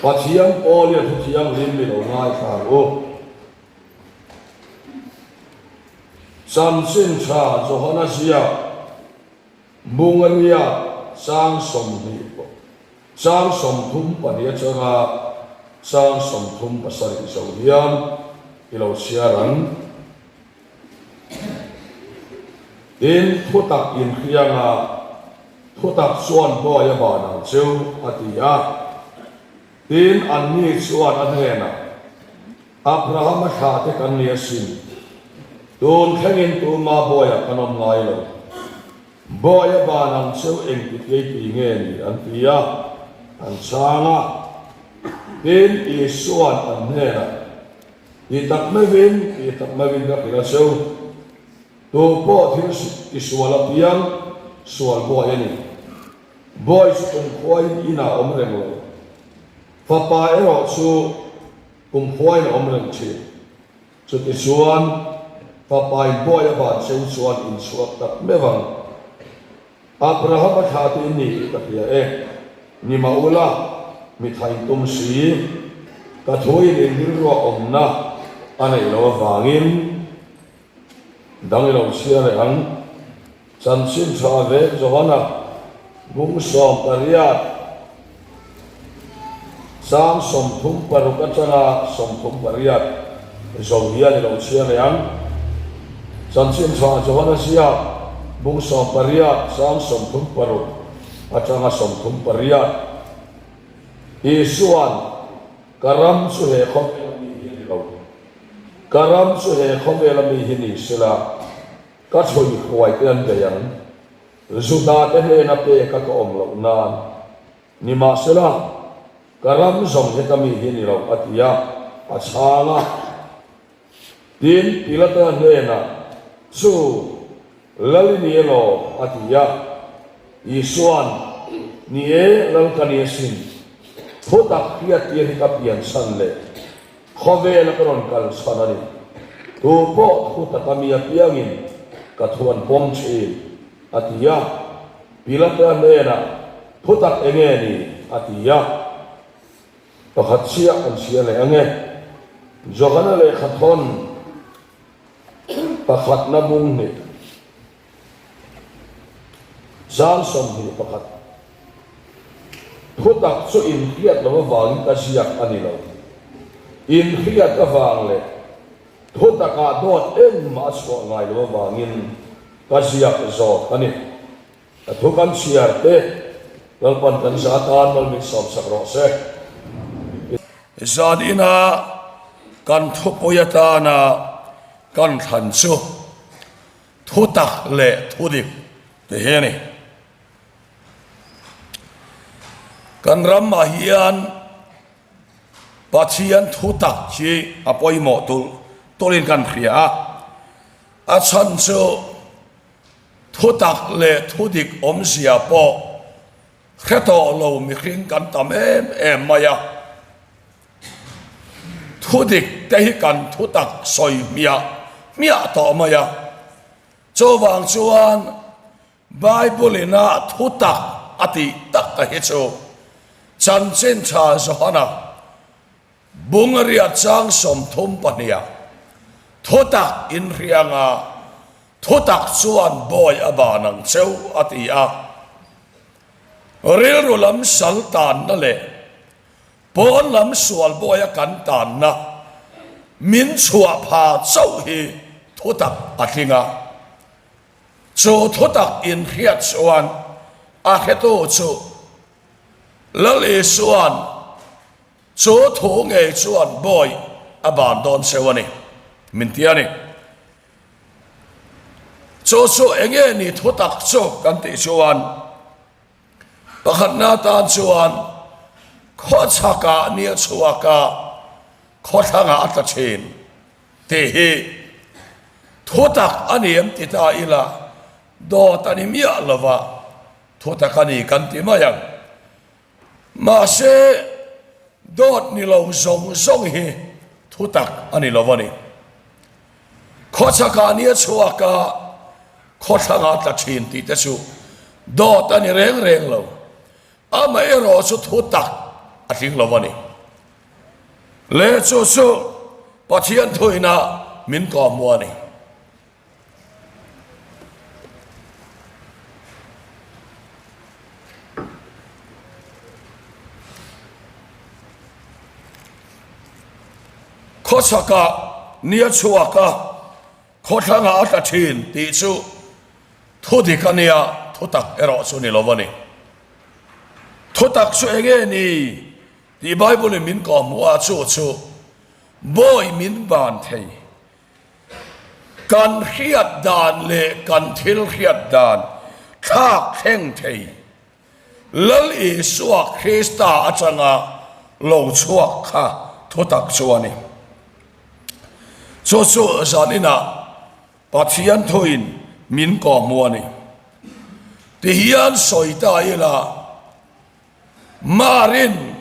Pathian aw leh thu thianghlim i lo ngaithla ang u. Chanchin tha Johana ziak Bungaria chang 20 chang 32 atanga chang 37 zo hian i lo chhiar ang. Tin, thutak inhrianga thutak chuan bawi a ban ang cheu, a ti a. Tin, anni chuan a hnenah, Abrahama thlahte kan ni asin, tun thlengin tuma bawiah kan awm ngai lo. Bawi a ban ang cheu engti tleiti nge ni? an ti a, an chhang a. Tin, Isua'n an hnenah, Ti tak meuhin, ti tak meuhin ka hrilh a cheu. Tu pawh thil i sual apiang, sual buai a ni. Buai chu kumkhuain inah a awm reng lo. Fapa erawh chu kumkhuain a awm reng thin. Chutichuan, fapain buai a ban cheu chuan inchhuak tak meuh ang. Abraham a thla te in ni tih ka hria e. Ni mah ula, mi thain tum si, ka thu in in rilruah awmna a neih loh avangin dang i lo chhiar leh ang. Chanchin tha vek Johana bung 18 chang 36 atanga 38 zo hian i lo chhiar leh ang. Chanchin tha Johana ziak bung 18 chang 36 atanga 38 Isua'n ka ram chu he khawvela mi hi a ni lo. Ka ram chu he khawvela mi hi ni sela ka chhui huai te an bei ang. Juda te hnena peka ka awm loh nan Nimahsela, ka ram zawng heta mi hi ni lo, a ti a, a chhang a. Tin, Pilata hnenah, Chu, Lal i ni elaw? a ti a. Isua'n, Ni e, Lal ka ni asin. Thutak hriattir hi ka pian chhan leh khawvela ka rawn kal chhan a ni. Tu pawh thutaka mi apiangin ka thu an pawm thin, a ti a. Pilata hnenah, Thutak eng nge ni? a ti a. Pakhat chiah an chhia leh ang e. Johana lehkhathawn pakhatna bung hnih, zan 21, Thutak chu inhriat lo avangin ka ziak a ni lo. Inhriat avang leh thutakah dawt engmah a chhuah ngai lo avangin ka ziak zawk a ni. A thu kan chhiar te Lalpan kan za atan mal min sawmsak rawh se. Zan ina kan thupui atana kan thlan chu thutak leh thudik te hi a ni. Kan ramah hian Pathian thutak hi a pawimawh tulh tulhin kan hria a, a chhan chu Thutak leh thudik awmzia pawh hre tawh lo mihring kan tam em em mai a. Thudik te hi kan thutak sawi hmiah hmiah tawh mai a. Chuvang chuan Bible ina thutak a tih tak te hi chu Chanchin Tha Johana Bungaria chang 32 ah thutak inhrianga Thutak chuan bawi a ban ang cheu a ti a. Rilru lam sal tanna leh pawn lam sual bawia kan tanna min chhuah pha chauh hi thutak a tling a. Chu thutak inhriat chuan a hretu chu Lal Isua'n chu thu ngei chuan bawi a ban dawn cheu a ni, min ti a ni. Chu chu eng nge ni thutak chu kan tih chuan pakhatna tan chuan khawchhakah ni a chhuak a, khawthlangah a tla thin tih hi thutak a ni em ti ta ila dawt a ni miah lova thutak a ni kan ti mai ang. Mahse, dawt ni lo zawng zawng hi thutak a ni lo a ni. Khawchhakah ni a chhuak a, khawthlangah a tla thin tih te chu dawt a ni reng reng lo. Amaherawh chu thutak a tling lo a ni. Leh chu chu Pathian thuina min kawhhmuh a ni. Khawchhakah ni a chhuak a, khawthlangah a tla thin tih chu thu dik a nia, thutak erawh chu ni lo a ni. Thutak chu eng nge ni tih Bible-in min kawhhmuh a, chu chu bawi min ban thei. Kan hriat dan leh kan thil hriat dan thlak thleng thei Lal Isua Krista atanga lo chhuak kha thutak chu a ni. Chu chu zaninah Pathian thuin min kawhhmuh a ni. Tihian sawi ta ila, Marin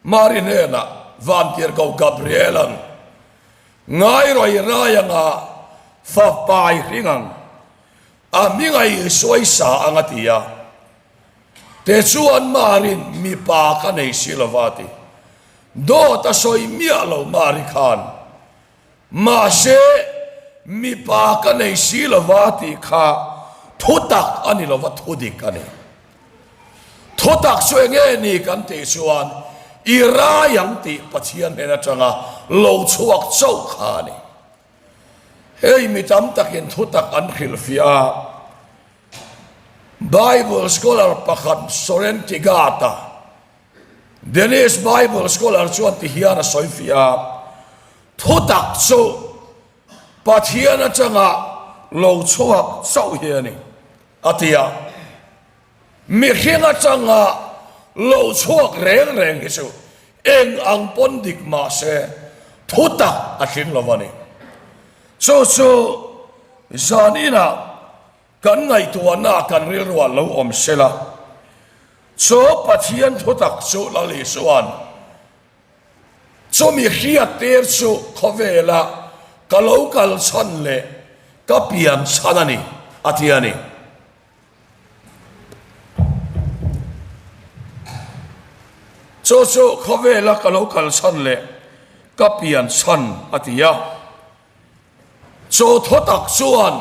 Mari hnenah Vantirhkoh Gabriela'n, Ngai rawih rai anga fa pai hring ang, a hming a insuai sa ang a ti a. Tichuan Mari'n mipa ka nei si lova a ti. Dawt a sawi miah lo Mari khan. Mahse, mipa ka nei si lova tih kha thutak a ni lova thudik a ni. Thutak chu eng nge ni kan tih chuan i rai ang tih Pathian hnen atanga lo chhuak chauh kha a ni. Hei mi tam takin thutak an hrilhfiah a, Bible scholar pakhat Soren Kierkegaard-a, Danish Bible scholar chuan ti hian a sawi fiah a, Thutak chu Pathian atanga lo chhuak chauh hi a ni, a ti a. Mihring atanga lo chhuak reng reng hi chu eng ang pawn dik mah se thutak a tling lo a ni. Chu chu zan inah Kan ngaihtuahna kan rilruah lo awm se la, chu Pathian thutak chu Lal Isua'n chumi hriattir chu khawvela ka lo kal chhan leh ka pian chhan a ni, a ti a ni. Chu chu khawvela ka lo kal chhan leh ka pian chhan a ti a. Chaw thaw tak chuan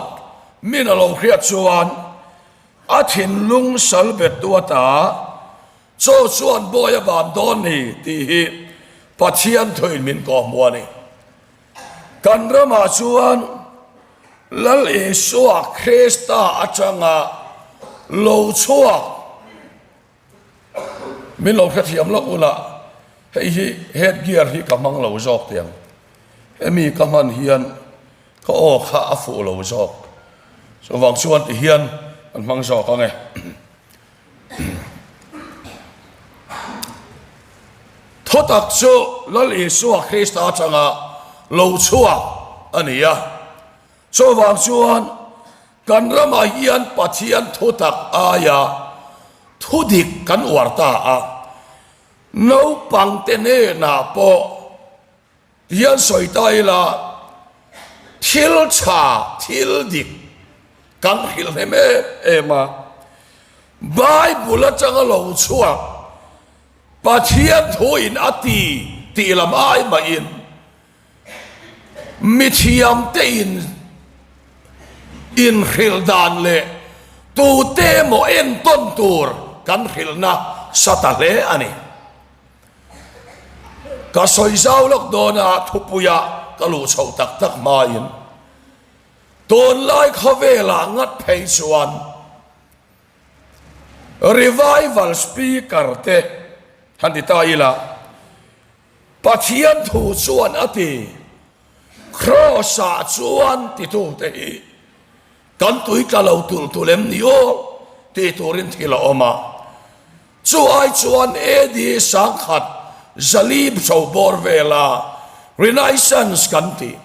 min a lo hriat chuan a thinlung sal bet tu ata chaw chuan bawi a ban dawn ni tih hi Pathian thuin min kawhhmuh a ni. Kan ramah chuan Lal Isua Krista atanga lo chhuak Min lo hrethiam loh ula, hei hi head gear hi ka hmang lo zawk teh ang. Hemi ka hman hian ka aw kha a fuh lo zawk. Chuvang chuan ti hian kan hmang zawk ang e. Thutak chu Lal Isua Krista atanga lo chhuak a ni a. Chuvang chuan kan ramah hian Pathian thutak aia thudik kan uar ta a, naupangte hnenah pawh tihian sawi ta ila thil tha, thil dik kan hrilh hnem em em a, Bible atanga lo chhuak Pathian thuin a ti tih lam ai mahin, Mithiamte in inhrilh dan leh tute emaw entawn tur kan hrilhna sa ta hle a ni. Ka sawi zau lawk dawn a, thupuia ka luh chhoh tak tak hmain tunlai khawvelah ngat phei chuan Revival Speaker te han ti ta ila, Pathian thu chuan a ti, Kraws-ah chuan titute hi kan tui tla lo tulh tulh em ni aw tih turin thil a awm a. Chu ai chuan AD 1000 zalib chho bawr vela Renaissance kan tih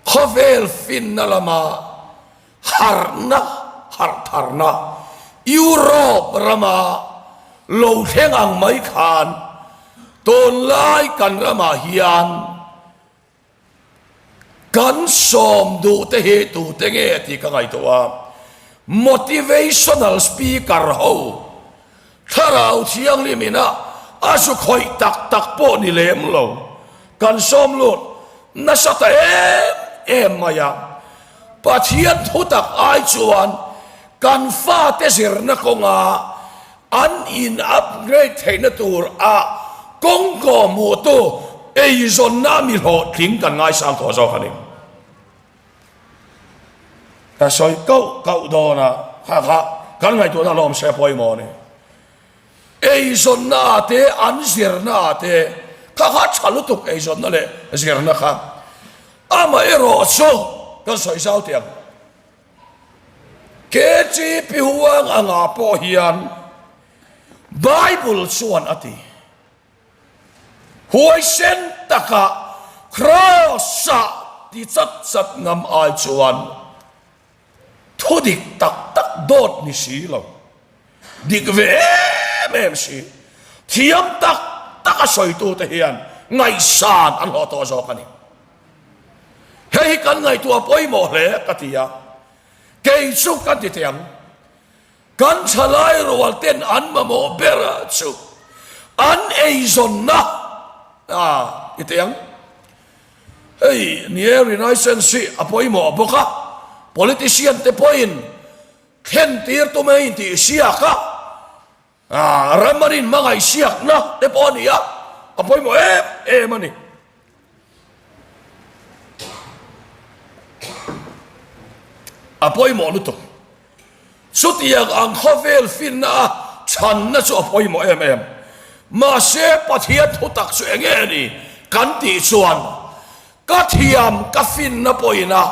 khawvel finna lama Harhna, harhtharna, Europe rama lo thleng ang mai khan tunlai kan ramah hian kan sawm duh te hi tute nge tih ka ngaihtuah a, motivational speaker ho Thlarau Thianghlim ina. A zu khawih tak tak pawh ni lem lo. Kan sawm lut nasa ta em em mai a. Pathian thutak ai chuan kan fate zirna kawnga an in upgrade theihna tur a kawng kawhhmuhtu eizawnna mi hlawhtling kan ngaisang tawh zawk a ni. Ka sawi kauh kauh dawn a, kha kha kan ngaihtuahna hlawm se pawimawh a ni. Eizawnna ah te, an zirna ah te, kha kha tha lutuk eizawnna leh zirna kha. Amaherawh chu kan sawi zau teh ang. KTP huang angah pawh hian Bible chuan a ti. Huaisen taka Kraws-ah ti chat chat ngam ai chuan thu dik tak tak dawt ni si lo, dik ve em em si, thiam tak tak a sawitute hian ngaihsan an hlawh tawh zawk a ni. Hei hi kan ngaihtuah pawimawh hle ka ti a, kei chu kan ti thei ang. Kan thalai rual ten an mamawh ber chu an eizawnna a ti teh ang. Hei ni e Renaissance hi a pawimawh bawk a, politician te pawhin thlen tir tum e intih siak a, ram an inhmangaih siakna te pawh a ni a, a pawimawh em em a ni. A pawimawh lutuk. Chutiang ang khawvel finna a chhanna chu a pawimawh em em. Mahse Pathian thutak chu eng nge ni kan tih chuan ka thiam ka finna pawhin a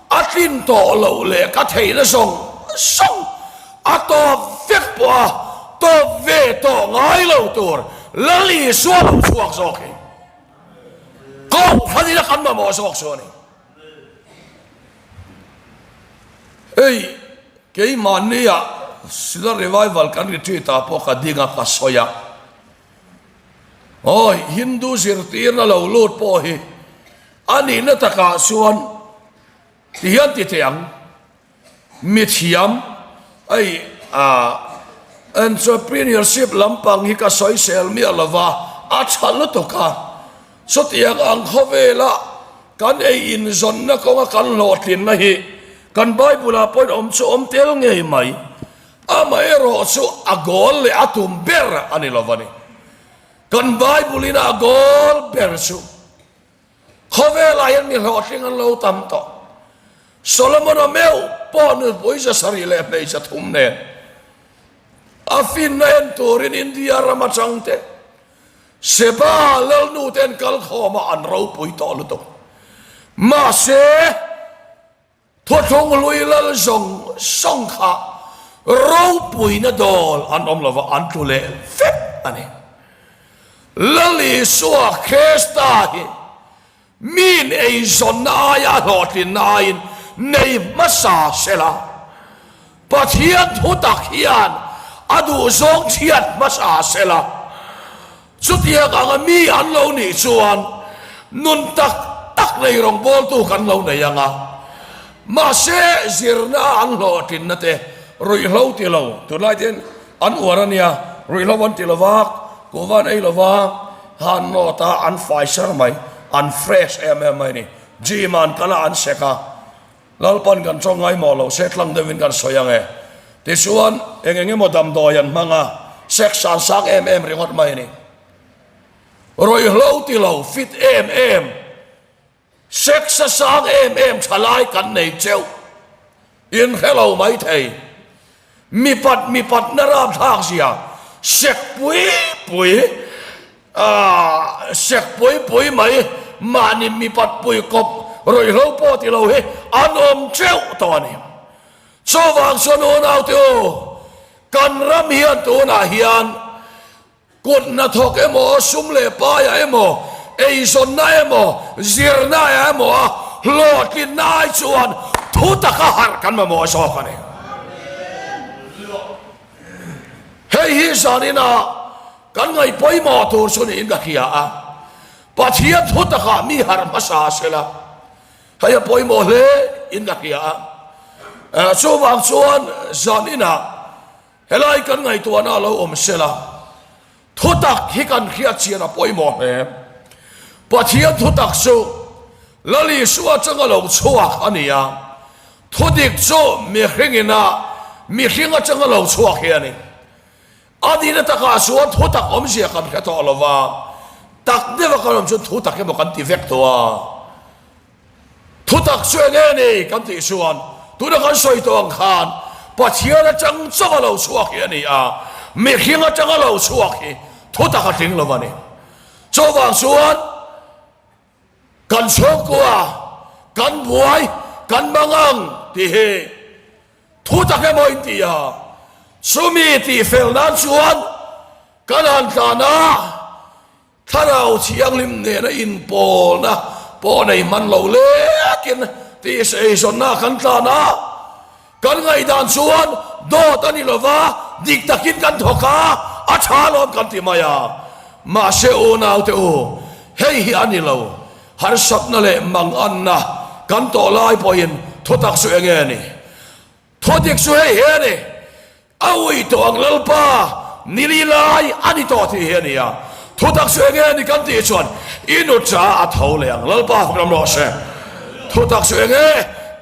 a tlin tawh loh leh ka theihna zawng zawng a tawp vek pawh a tawp ve tawh ngai lo tur Lal Isua lo chhuak zawk hi Kohhran ina kan mamawh zawk chu a ni. Hei keimahnia Sila Revival kan retreat ah pawh ka ding a ka sawi a, awi Hindu zirtirna lo lut pawh hi a nihna takah chuan ti hian ti teh ang. Mithiam hei entrepreneurship lampang hi ka sawisel miah lova, a tha lutuk a. Chutiang ang khawvela kan ei inzawnna kawnga kan hlawhtlinna hi kan Bible-ah pawhin awm chu awm tel ngei mai. Amaherawh chu a goal leh a tum ber a ni lova ni. Kan Bible-in a goal ber chu Khawvelah hian mi hlawhtling an lo tam tawh. Solomon-a meuh pawh nupui zasarih leh hmeichhe thum nen a finna en turin India ram atang te Seba lalnu te an kal khawm a, an ropui tawh lutuk. Mahse, Thuthlung hlui lal zawng zawng kha ropuina dawl an awm lova an tlu leh vek a ni. Lal Isua Krista hi min eizawnna aia a hlawhtlinna aiin nei hmasa sela, Pathian thutak hian a duhzawng chhiat hmasa sela, Chutiang anga mi an lo nih chuan nun tak tak nei rawngbawltu kan lo nei ang a. Mahse, zirna a an hlawhtlinna te ruihhlo ti lo, tunlai te hian an uar a nia, ruihhlo an ti lo va, kuhva an ei lo va, han nawt a, an fai sar mai, an fresh em em mai a ni. Gym ah an kal a, an sek a. Lalpan kan tawng ngaimawh lo se tlang deuhin kan sawi ang e. Tichuan, eng eng emaw damdawi an hmang a, sex an sang em em ringawt mai a ni. Ruihhlo ti lo, fit em em, sex a sang em em thalai kan nei teuh. In hre lo mai thei. Mipat mipatna rapthlak zia sek pui pui sek pui pui mai mahni mipat pui kawp ruihhlo pawh ti lo hi an awm teuh tawh a ni. Chuvang chuan unaute u, kan ram hian tunah hian Kut hnathawk emaw, sum leh paiah emaw, eizawnna emaw, zirna emaw a hlawhtlinna ai chuan thu taka harh kan mamawh zawk a ni. Hei hi zanina kan ngaih pawimawh tur chu niin ka hria a, Pathian thu takah mi harh hmasa sela, hei a pawimawh hle in ka hria a. Chuvang chuan zanina Helai kan ngaihtuahna a lo awm sela, Thutak hi kan hriat chian a pawimawh hle. Pathian thutak chu Lal Isua atanga lo chhuak a ni a, thudik chu mihring ina mihring atanga lo chhuak hi a ni. A nihna takah chuan thutak awmzia kan hre tawh lo va, tak deuha kan awm chuan thutak emaw kan ti vek tawh a. Thutak chu eng nge ni kan tih chuan tuna kan sawi tawh ang khan Pathian atang chauh a lo chhuak hi a ni a, mihring atanga lo chhuak hi thutak a tling lo a ni. Chuvang chuan kan chhungkua, kan buai, kan mangang tih hi thutak emaw in ti a, chumi tihfel nan chuan kan han tlan a, Thlarau Thianghlim nena inpawlna pawh nei hman lo lekin tih eizawnna kan tlan a, kan ngaihdan chuan dawt a ni lo va, dik takin kan thawk a, a tha alawm kan ti mai a. Mahse unaute u, hei hi a ni lo, harsatna leh manganna kan tawh lai pawhin thutak chu enge ni? Thudik chu hei hi a ni, A ui tawh ang Lalpa, ni li lai a ni tawh tih hi a ni a. Thutak chu enge a ni kan tih chuan i nu cha a tho leh ang Lalpa fak ram rawh se. Thutak chu enge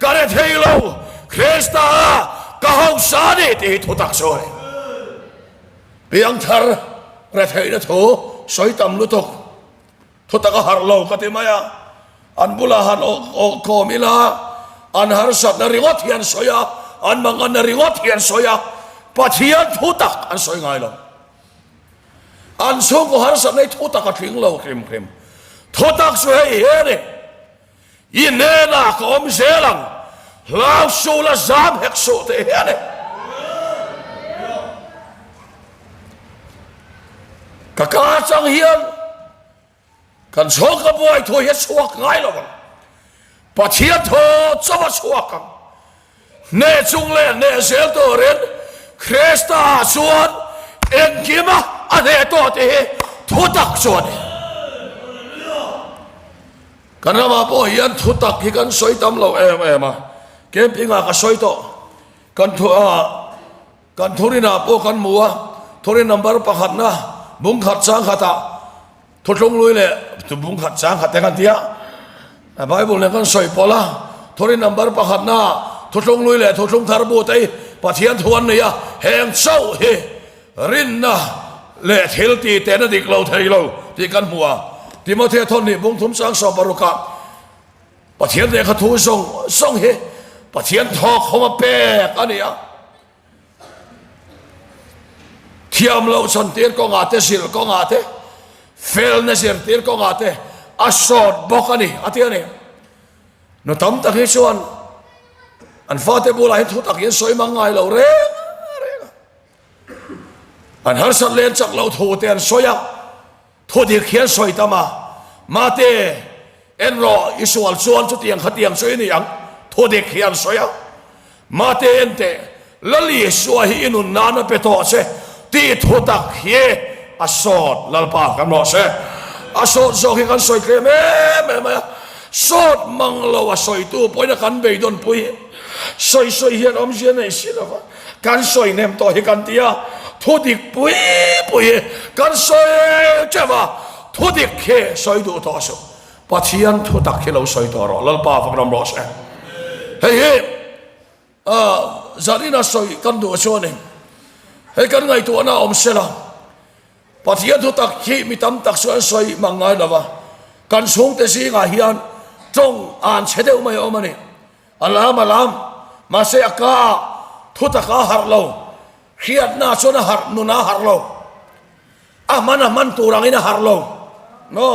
ka re thei lo, Krista a ka hausa a ni tih hi thutak chu a ni. Piangthar retheihna thu sawi tam lutuk. Thutak a harh lo ka ti mai a, an bulah han awh kawm ila, an harsatna ringawt hi an sawi a, an manganna ringawt hi an sawi a, Pathian thutak an sawi ngai lo. An chhungkaw harsatna hi thutak a tling lo hrim hrim. Thutak chu hei hi a ni, I hnenah ka awm zel ang, hlau suh la zam hek suh tih hi a ni. Ka ka atang hian kan chhawngka buai thu hi a chhuak ngai lo ang. Pathian thaw chauh a chhuak ang. Hneh chung leh hneh zel turin Krista ah chuan engkima a hneh tawh tih hi thutak chu a ni. Kan ramah pawh hian thutak hi kan sawi tam lo em em a, camping ah ka sawi tawh. Kan thu ah Kan thurinah pawh kan hmu a, thurin number pakhatna bungkhat chang khatah thuthlunglui leh bungkhat chang khat te kan ti a, Bible nen kan sawi pawlh a, thurin number pakhatna thuthlunglui leh thuthlung thar bu te hi Pathian thu an nei a, heng chauh hi rinna leh thil ti tehna dik lo thei lo tih kan hmu a, Timothea thawnhnih bungthum chang 60 ah Pathian lehkha thu zawng zawng hi Pathian thawk hawm a pek a ni a. Thiam loh chantir kawngah te, zilh kawngah te, felna zirtir kawngah te a sawt bawk a ni, a ti a ni. Nu tam tak hi chuan an fate bulah hian thu tak hi an sawi mang ngai lo reng reng a. An harsat leh an chak loh thu te an sawi a. Thu dik hian sawi tam a, Mate, en rawh, i sual chuan chutiang khatiang chu i ni ang, thu dik hian sawi a. Mate, en teh, Lal Isua hi i nun nan a pe tawh che tih thu tak hi a sawt Lalpa kan rawh se. A sawt zawk hi kan sawi tlem em em mai a, sawt mang lo a sawitu pawhin a kan beidawnpui hi sawi sawi hian awmzia nei si lo va. Kan sawi hnem tawh hi kan ti a, thu dik pui pui hi kan sawi teuh a, thu dik hi sawi duh tawh suh. Pathian thu tak hi lo sawi tawh rawh, Lalpa fak ram rawh se. Hei hi Zarina sawi kan duh chu a ni. Hei kan ngaihtuahna a awm sela, Pathian thu tak hi mi tam tak chu an sawi mang ngai lo va, kan chhungte zingah hian tawng an chhe deuh mai a awm a ni. A lam a lam, mahse a ka ah thutak a harh lo, hriatna chuan a harh, nun a harh lo, a hman a hman tur angin a harh lo, no,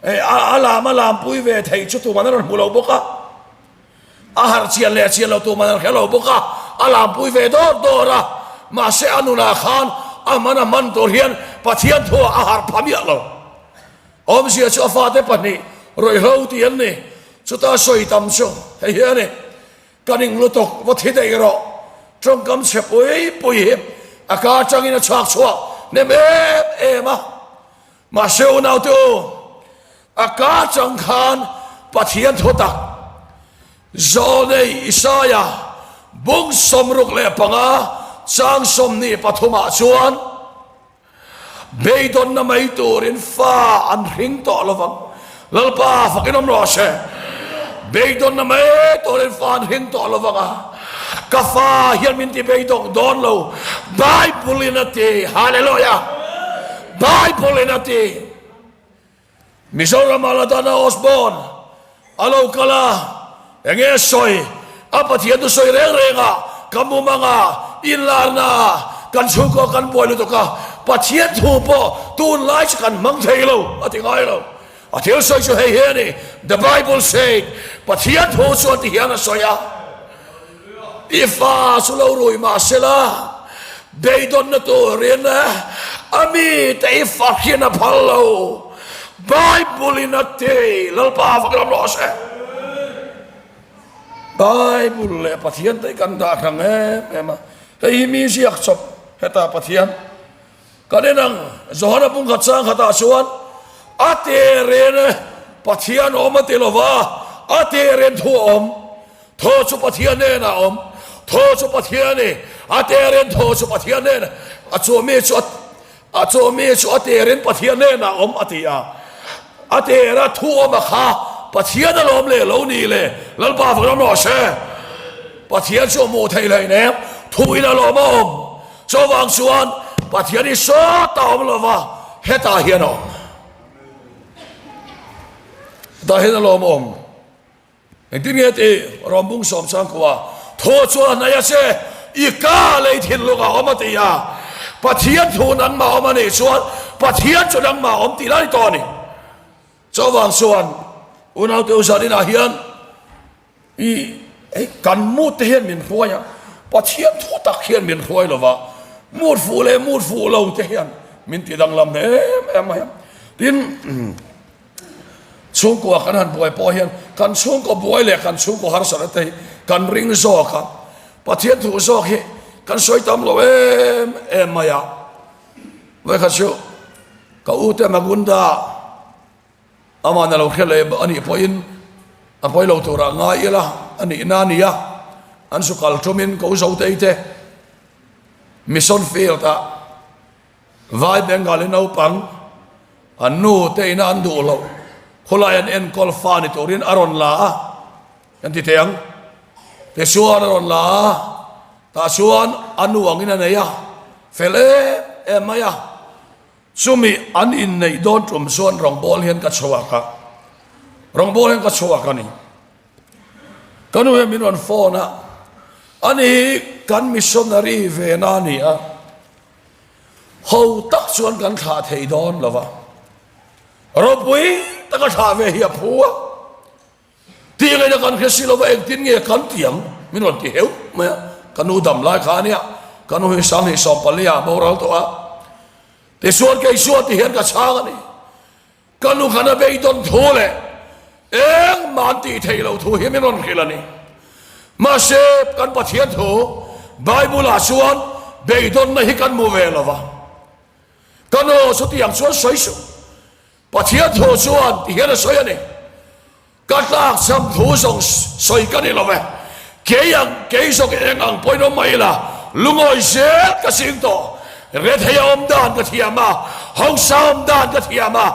a lam a lam pui ve thei chu tuman a rawn hmu lo bawk a, a harh chian leh chian lo tuman an hre lo bawk a, a lam pui ve dawr dawr a, mahse a nunah khan a hman a hman tur hian Pathian thu ah a harh pha miah lo. Awmzia chu a fate pahnih ruihhlo tih an ni. Chuta sawi tam chu hei hi a ni, Ka ning lutuk, va thi daih rawh. Tawngkam chhe pui pui hi a ka atangin a chhak chhuak hnem em em a. Mahse unaute u, a ka atang khan Pathian thu tak Zawnei Isaia bung 65 chang 23 ah chuan. Beidawnna mai turin fa an hring tawh lovang. Lalpa fakin awm rawh se. Beidawnna mai turin fa an hring tawh lovang a. Ka fa hian min ti beidawng dawn lo. Bible in a ti. Hallelujah! Bible in a ti. Mizoram-ah Ladana Osborne a lo kal a, enge a sawi? A Pathian chu sawi reng reng a, ka mumanga inlarna ah kan chhungkaw kan buai lutuk a, Pathian thu pawh tunlai chu kan hmang thei lo a ti ngai lo. A thil sawi chu hei hi a ni, The Bible said, Pathian thu chuan ti hian a sawi a. I fa chu lo rui mah sela, beidawnna turin a mite i fahrin a phal lo. Bible-in a ti, Lalpa fak lam rawh se. Bible leh Pathian te hi kan dah hrang em em a, hei hi mi ziak chawp hetah Pathian kan en ang. Johana pungkhat chang khatah chuan a terin Pathian awm a ti lova, a terin thu a awm. Thaw chu Pathian nen a awm. Thaw chu Pathian i a terin thaw chu Pathian nen a chu mi chu a chu mi chu a terin Pathian nen a awm a ti a. A tera thu awm a kha Pathian a lawm leh lo ni le Lalpa fak ram rawh se. Pathian chu a hmuh theih hlei nem thu in a lawm a awm. Chuvang chuan Pathian hi sawt a awm lova hetah hian a awm. Hetah hian a lawm a awm. Engtin nge ti Rom bung sawm changkua thaw chuan a hnaih a che, i ka lei thinlung a awm a ti a, Pathian thu nangmah awm a nih chuan Pathian chu nangmah awm tih lai tawh a ni. Chuvang chuan unaute u zaninah hian i hei kan mut te hian min hruai a, Pathian thu tak hian min hruai lo va, mut fuh leh mut fuh lo te hian min ti danglam em em mai a. Tin. Chhungkua kan han buai pawh hian kan chhungkaw buai leh kan chhungkaw harsatna te hi kan ring zawk a, Pathian thu zawk hi kan sawi tam lo em em mai a. Vawikhat chu ka u te Magunda ama'n a lo hre leh a nih pawhin a pawi lo turah ngai ila a nihna a ni a, an zu kal tumin ka u Zotei te Mission Field ah Vai Bengali naupang an nu te ina an duh loh khawlai an enkawl fa ni turin a rawn la a, kan ti thei ang. Tichuan a rawn la a, tah chuan a nu angin a nei a, fel em em mai a. Chumi an inneih dawn tum chuan rawngbawl hian ka chhuak a, rawngbawl hian ka chhuak a ni. Ka nu hian min rawn phone a, ani hi kan missionary ve na a ni a. Ho tak chuan kan thlah thei dawn lo va, ropui taka thlah ve hi a phu a, tih ngaihna kan hre si lo va, engtin nge kan ti ang min rawn ti heuh mai a, ka nu dam lai kha a nia, ka nu hi Sanghnih 14 ah a boral tawh a, tichuan kei chuan ti hian ka chhang a ni. Ka nu khan a beidawn thu leh engmah an tih theih loh thu hi min rawn hrilh a ni. Mahse, kan Pathian thu Bible-ah chuan beidawnna hi kan hmu ve lo va. Ka nu chutiang chuan sawi suh. Pathian thu chuan ti hian a sawi a ni. Ka tlak cham thu zawng sawi ka ni lo ve. Kei ang, kei zawng eng ang pawhin awm mai ila, lungawi zel ka ching tawh. Rethei a awm dan ka thiam a, hausa awm dan ka thiam a,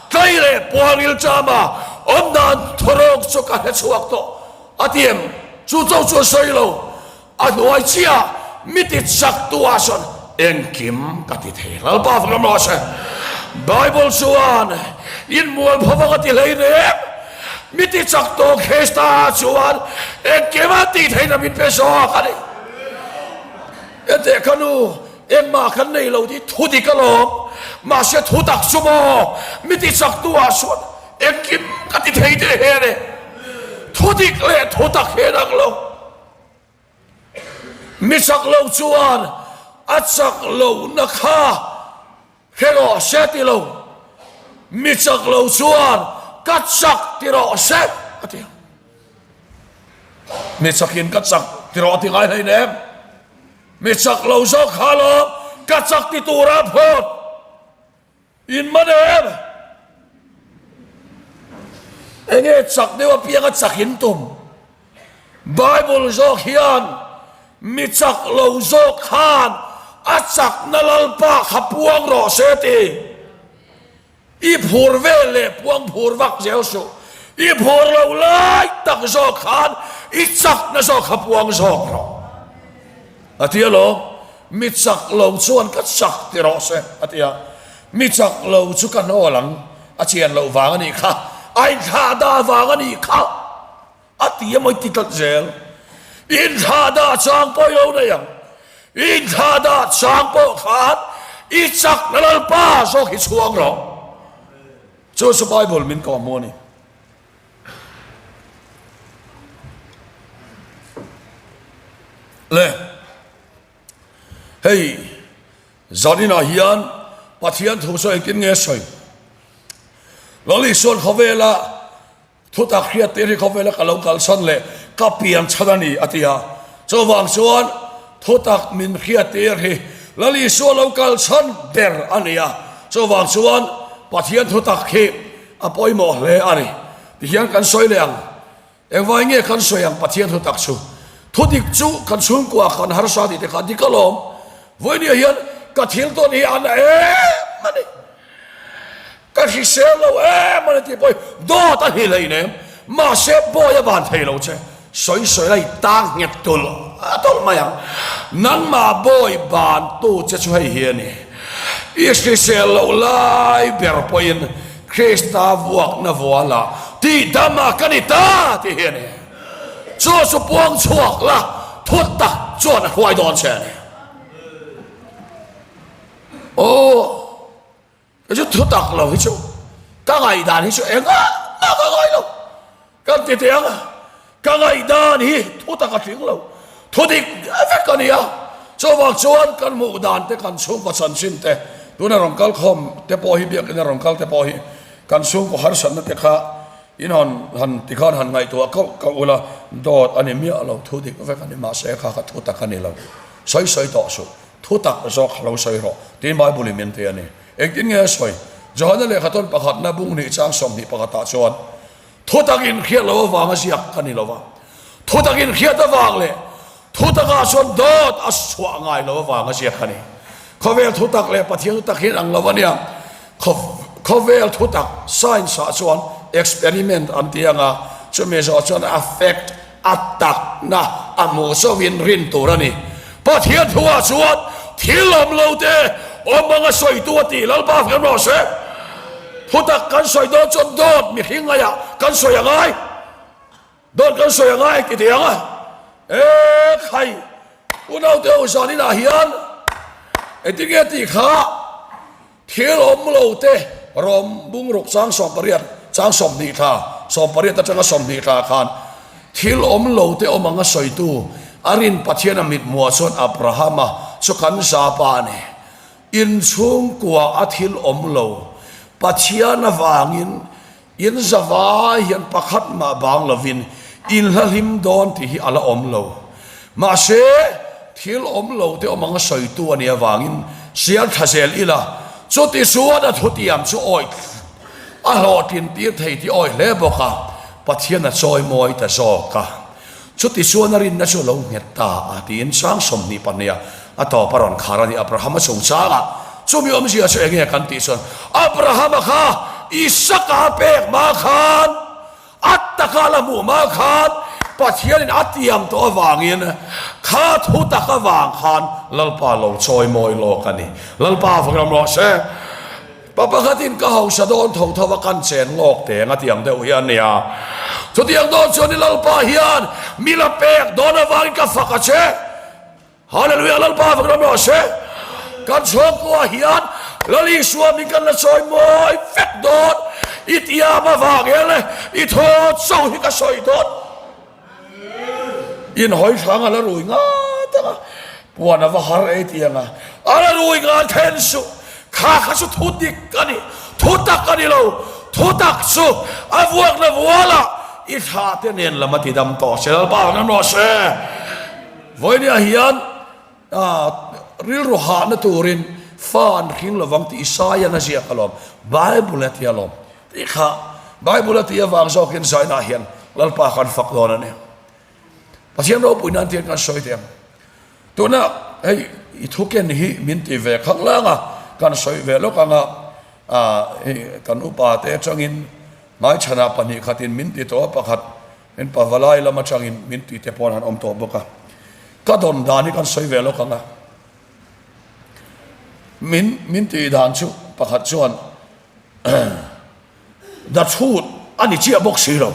tlai leh puangil cham a awm dan thawrawk chu ka hre chhuak tawh a ti em? Chu chauh chu a sawi lo. A hnuai chiah mi ti chak tu ah chuan engkim ka ti thei Lalpa fak ram rawh se. Bible chuan in mual phovang a ti hlei reng mi ti chak tu Krista ah chuan engkim a tih theihna min pe zawk a ni. Enteh ka nu engmah kan nei lo tih thu dik alawm mahse thu tak chu maw mi ti chak tu ah chuan engkim ka ti thei teh he a ni. Thu dik leh thu tak he dang lo. Mi chak lo chuan a chak lohna kha hre rawh se ti lo, mi chak lo chuan ka chak ti rawh se a ti ang. Mi chakin ka chak ti rawh a ti ngai hleinem. Mi chak lo zawk kha lawm ka chak ti tura phawt. In man em? Enge chak deuh apianga chak in tum? Bible zawk hian mi chak lo zawk khan a chakna Lalpa kha puang rawh se ti. I phur vel leh puang phur vak zel suh. I phur lo lai tak zawk khan i chakna zawk kha puang zawk rawh. A ti alawm, mi chak lo chuan ka chak ti rawh se a ti a. Mi chak lo chu ka hnawl ang, a chian loh vang a nih kha, a inthlah dah vang a nih kha. A ti emaw i ti tlat zel. Inthlah dah chang pawh i lo nei ang. Inthlah dah chang pawh khan i chakna Lalpa zawk hi chhuang rawh. Chu chu Bible min kawh hmu a ni. Le hei zaninah hian Pathian thu chu engtin nge sawi? Lal Isuan khawvela Thutak hriat tir hi khawvela ka lo kalsan leh ka pian chhan a ni, a ti a. Chuvang chuan thutak min hriat tir hi Lal Isua lo kalchhan ber a ni a. Chuvang chuan Pathian thutak hi a pawimawh hle a ni. Tihian kan sawi leh ang. Engvai nge kan sawi ang Pathian thutak chu? Thudik chu kan chhungkua kan harsa tih te kha dik alawm. Vawinia hian ka thil tawn hi a na em a ni. Ka hrisel lo em a ni tih pawh hi dawt a hni hlei nem. Mahse bawi a ban thei lo che. Sawi sawi la i tang nghet tulh a tawlh mai ang. Nangmah bawi ban tu che chu hei hi a ni. I hrisel loh lai ber pawhin Krista vuakna vualah tihdam ah ka ni ta tih hi a ni. Chu chu puang chhuak la thu tak chuan a hruai dawn che a ni. Aw. Kei chu thu tak lo hi chu ka ngaihdan hi chu engah mah ka ngai lo. Kan ti teh ang a, ka ngaihdan hi thu tak a tling lo, thu dik vek a ni a. Chuvang chuan kan hmuh dan te, kan chhungkaw chanchin te, tuna rawn kal khawm te pawh hi, biakina rawn kal te pawh hi kan chhungkaw harsatna te kha in han han tikhan han ngaihtuah kauh kauh ula, dawt a ni miah lo, thu dik vek a ni mahse kha kha thu tak a ni lo. Sawi sawi tawh suh. Thu tak zawk lo sawi rawh, tiin Bible in min ti a ni. Engtin nge a sawi? Johana lehkhathawn pakhatna bung hnih chang 20 pakhatah chuan, Thu tak inhriat loh avanga ziak ka ni lo va, thu tak inhriat avang leh thu takah chuan dawt a chhuah ngai lo avanga ziak ka ni. Khawvel thu tak leh Pathian thu tak hi an ang lo a nia. Khawvel thu tak science ah chuan experiment an ti ang a, chumi zawh chuan a fact A takna a hmuh chauhin rin tur a ni. Pathian thuah chuan thil awm lo te awm anga sawitu a tih Lalpa fem rawh se. Thutak kan sawi dawn chuan dawt mihring ngaiah kan sawi a ngai. Dawt kan sawi a ngai ti thei ang a. E khai unaute ho zaninah hian engtin nge tih kha Thil awm lo te rawm bungruk chang 18, chang 20 thla, 18 atanga 20 thla khan thil awm lo te awm anga sawitu a rin Pathian a mithmuah chuan Abrahama chu kan zapa a ni. Inchhungkua a thil awm lo Pathian avangin In zavai hian pakhat mah bang lovin in hla hlim dawn tih hi a la awm lo. Mahse, thil awm lo te awm anga sawitu a nih avangin sial tha zel ila, chuti chuan a thutiam chu awih a hlawhtlin tir thei tih awih hle bawk a, Pathian a chawimawi ta zawk a. Chuti chuan a rinna chu a lo nghet ta a, tiin chang 22 ah a tawp a rawn khar a ni. Abrahama chungchangah chumi awmzia chu enge kan tih chuan, Abrahama kha Isaka a pek hma khan, a taka la hmuh hma khan Pathianin a tiam tawh avangin kha thu tak avang khan Lalpa lo chawimawi lawk a ni. Lalpa vawram rawh se. Pa pakhatin ka hausa dawn tho tho a kan chen lawk teng a tiang deuh hi a nia. Chutiang dawn chuan i Lalpa hian mi la pek dawn avangin ka fak a che. Hallelujah Lalpa fak ram rawh se. Kan chhawngkua hian Lal Isua min kan la chawi mawi vek dawn. I tiam avang hian i thaw chauh hi ka sawi dawn. In hawi hrang a la rui ngat ang a, puan a va har ei ti ang a, a la rui ngat then suh, kha kha chu thu dik a ni, thu tak a ni lo, thu tak chu a vuakna vualah i thla te nen lam a ti dam tawh se, Lalpa ang em rawh se. Vawinia hian rilru hahna turin fa an hring lovang tih Isaiah-n a ziak alawm, Bible a ti alawm. Tih kha Bible a tih avang zawkin zainah hian Lalpa kan fak dawn a ni. Pathian ropui nan tian kan sawi teh ang. Tuna hei i thu ken hi min ti ve khang lang a, kan sawi ve lawk ang a, hei kan upa te atangin hmaichhanah pahnihkhatin min ti tawh a, pakhat in pavalai lam atangin min ti te pawh an han awm tawh bawk a, ka dawn dan hi kan sawi ve lawk ang a, min min tih dan chu pakhat chuan the truth a ni chiah bawk si lo.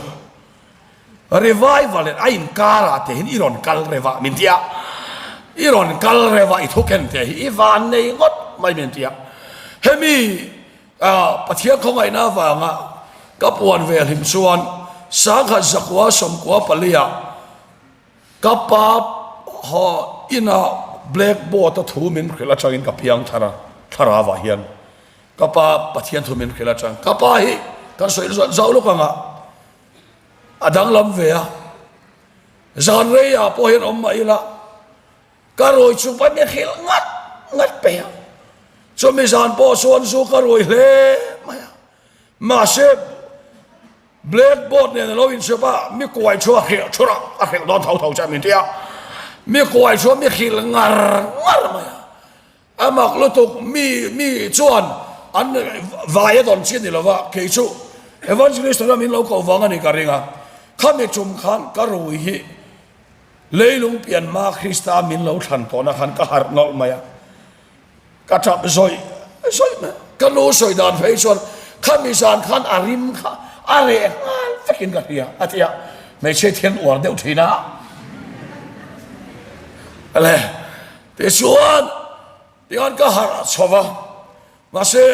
Revival in a inkarah te hian i rawn kal reva min ti a, i rawn kal reva i thu ken te hi i van nei ngawt mai min ti a. Hemi Pathian khawngaihna avanga ka puan ve hlim chuan sangkhat zakua sawmkua palia ka pa ina blackboard a thu min hrilh atangin ka piang thar a, thlarau ah hian ka pa Pathian thu min hrilh atang ka pa hi kan sawi zau lawk ang a. A danglam ve a, zan reiah pawh hian awm mah ila, ka rui chu va ni hrilh ngat ngat pei a. Chumi zan pawh chuan zu ka rui hle mai a, mahse blackboard nen a lo inchhep a, mi kuai chu a hrilh thur a, a hrilh dawn tho tho che min ti a, mi kuai chu mi hrilh ngar ngar mai a. A mak lutuk, mi mi chuan an vai a dawn chi a ni lo va, kei chu Evangelist ram in lo koh vang a ni ka ring a, khami tum khan ka rui hi leilung pian hma Krista min lo thlan tawhna khan ka harh nawlh mai a, ka tap zawih zawih mai a, ka nu sawi dan phei chuan khami zan khan a rim kha a reh nghal vekin ka hria a ti a, hmeichhia thian uar deuh thin a, le. Tichuan, tihian ka harh chho va, mahse,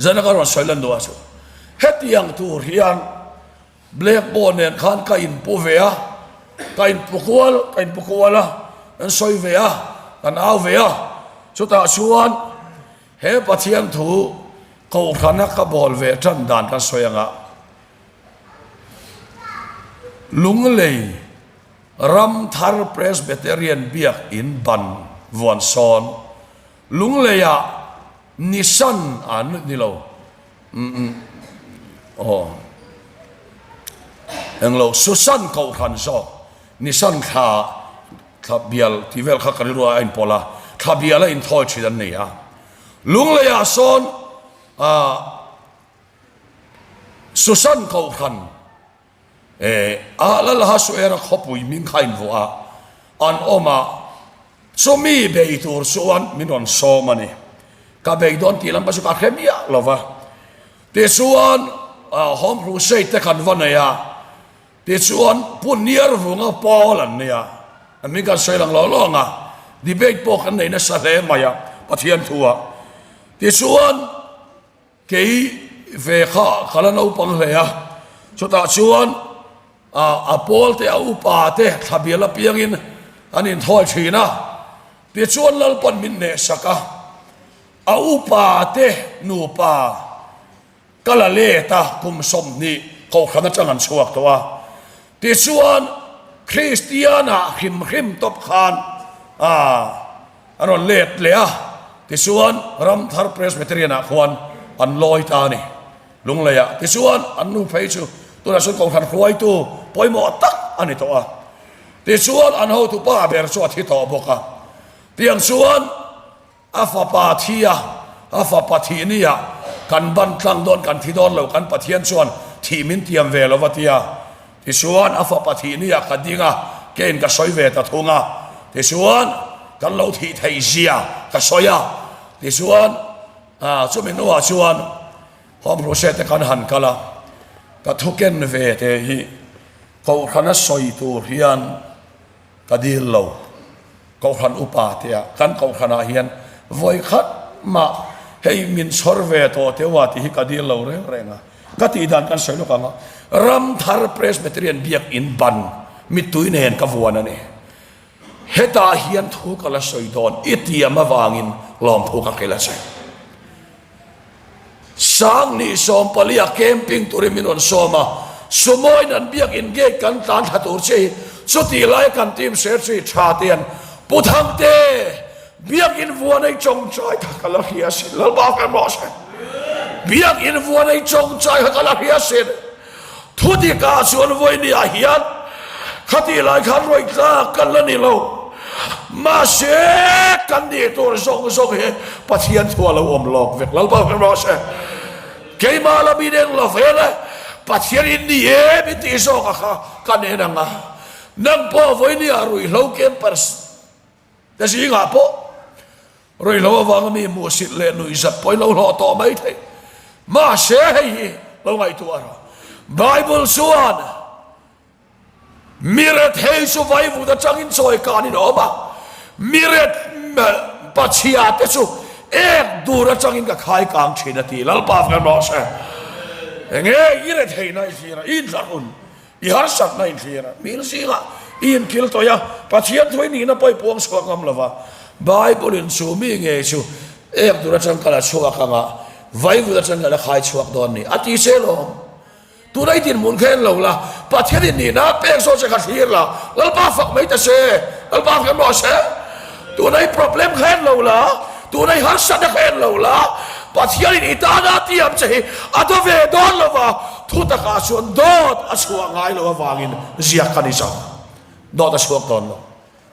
zana ka rawn sawi lan duh ah chu, hetiang tur hian blackboard nen khan ka inpu ve a, ka inpu kual, ka inpu kual a, kan sawi ve a, kan au ve a, chutah chuan he Pathian thu kohhrana ka bawl ve tan dan kan sawi anga Lunglei Ramthar Presbyterian Biak In ban vuan sawn Lungleiah Nissan a ni lo umm aw englo Susan Kohhran zawk Nissan thla thla bial tih vel kha ka rilru a inpawlh a thla bial a inthawi thin an ni a Lungleiah sawn ah Susan Kohhran E, a lal Hasuera khawpui hming kha invuah a, an awm a, chumi bei tur chuan min rawn sawm a ni. Ka bei dawn tih lam kha chu ka hre miah lo va. Tichuan, Home Crusade te kan va nei a, tichuan Pu Niarvunga Paul an nia, a hming kan sawi lang lo lo ang a, debate pawh kan nei nasa hle mai a, Pathian thu ah. Tichuan, Kei ve kha ka la naupang hle a, chutah chuan a pawl te a upa te thlabial apiangin an inthawi thin a, tichuan Lalpan min hnehsak a, a upa te nupa ka la let a, kum 20 kohhran atang an chhuak tawh a, tichuan Kristiana hrim hrim tawp khan A rawn let leh a, tichuan Ramthar Presbyterian ah khuan an lawi ta a ni. Lunglei ah tichuan an nu phei chu tunah chuan Kohhran hruaitu pawimawh tak a ni tawh a. Tichuan an hotu pa ber chu a thi tawh bawk a. Tiang chuan a fapa thi a, a fapa thih ni ah kan ban tlang dawn kan thi dawn lo kan Pathian chuan thih min tiam ve lo va tia. Tichuan a fapa thih ni ah ka ding a, kein ka sawi ve ta thung a. Tichuan kan lo thih theih zia ka sawi a. Tichuan chumi hnuah chuan Home Crusade te kan han kal a, ka thu ken ve te hi Kohhrana sawi tur hian Ka dil lo. Kohhran upa te ah kan kohhran ah hian vawi khat mah hei min chhawr ve tawh teu a tih hi ka dil lo reng reng a. Ka tih dan kan sawi lawk ang a, Ramthar Presbyterian Biak In ban mittui nen ka vuan a ni. Hetah hian thu ka la sawi dawn i tiam avangin lawmthu ka hrilh a che. Sangni sawmpalia camping turin min rawn sawm a, Sumoin an biakin gate kan tlan thla tur che hi chutih laia kan team secretary tha te hian Pu Thangte, biakin vuanei tawngtai kha ka la hria sin, Lalpa ka rawh se, biakin vuanei tawngtai kha ka la hria sin, thudikah chuan vawinia hian khatih lai khan rawih tlak kan la ni lo. Mahse, kan nih tur zawng zawng hi Pathian thu a lo awm lawk vek. Lalpa hmel rawh se. Keimah lam in eng lo vel e, Pathian in ni em i tih zawk a kha kan en ang a. Nang pawh vawinia ruihhlo campers te zingah pawh ruihhlo avanga mi hmuhsit leh nuihzat pawh in lo hlawh tawh mai thei. Mahse hei hi lo ngaihtuah rawh. Bible chuan Mi rethei chu vaivut atangin chawi kanin a awm a, mi ret pachhia te chu ek dur atangin ka khai kang thin a ti. Lalpa fem rawh se. Enge i retheihna i thlir a, i inthlahrun, i harsatna i thlir a, mi zingah i inkil tawih a, Pathian thu i nihna pawh i puang chhuak ngam lo va, Bible in chu mi ngei chu ek dur atang ka la chhuak ang a, vaivut atang ka la khai chhuak dawn ni a ti che lawm. Tuna i dinhmun kha en lo la, Pathian in nihna a pek zawk che kha thlir la, Lalpa fak mai ta se, Lalpa fak em rawh se. Tuna i problem kha en lo la, tuna i harsatna kha en lo la, Pathian in i tana a tiam che hi a daw ve dawn lo va, thu takah chuan dawt a chhuah ngai lo avangin ziak ka ni zo. Dawt a chhuak dawn lo.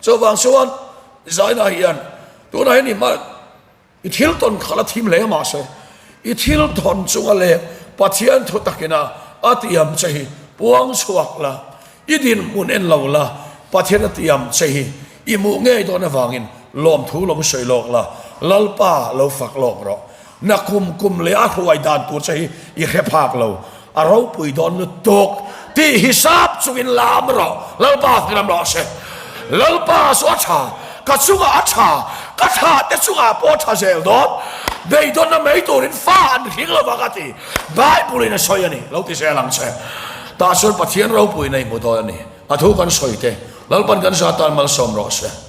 Chuvang chuan Zaina hian tunah hian i hma I thil tawn kha la thim hle mahse, i thil tawn chunga leh Pathian thu takina a tiam che hi puang chhuak la, i dinhmun en lo la, Pathian a tiam che hi i hmuh ngei dawn avangin lawmthu lo sawi lawk la, Lalpa lo fak lawk rawh. Na kum kum leh a hruai dan tur che hi i hre phak lo, a ropui dawn lutuk tih hisap chungin lam rawh, Lalpa hnilam rawh se. Lalpa chu a tha, ka chungah a tha, ka thla te chungah pawh a tha zel dawn, beidawnna mai turin fa an hring lo vang a ti, Bible in a sawi a ni, lo ti zel ang che. Tah chuan Pathian ropui nei hmu dawn a ni, a thu kan sawi te, Lalpan kan zah tan malsawm rawh se.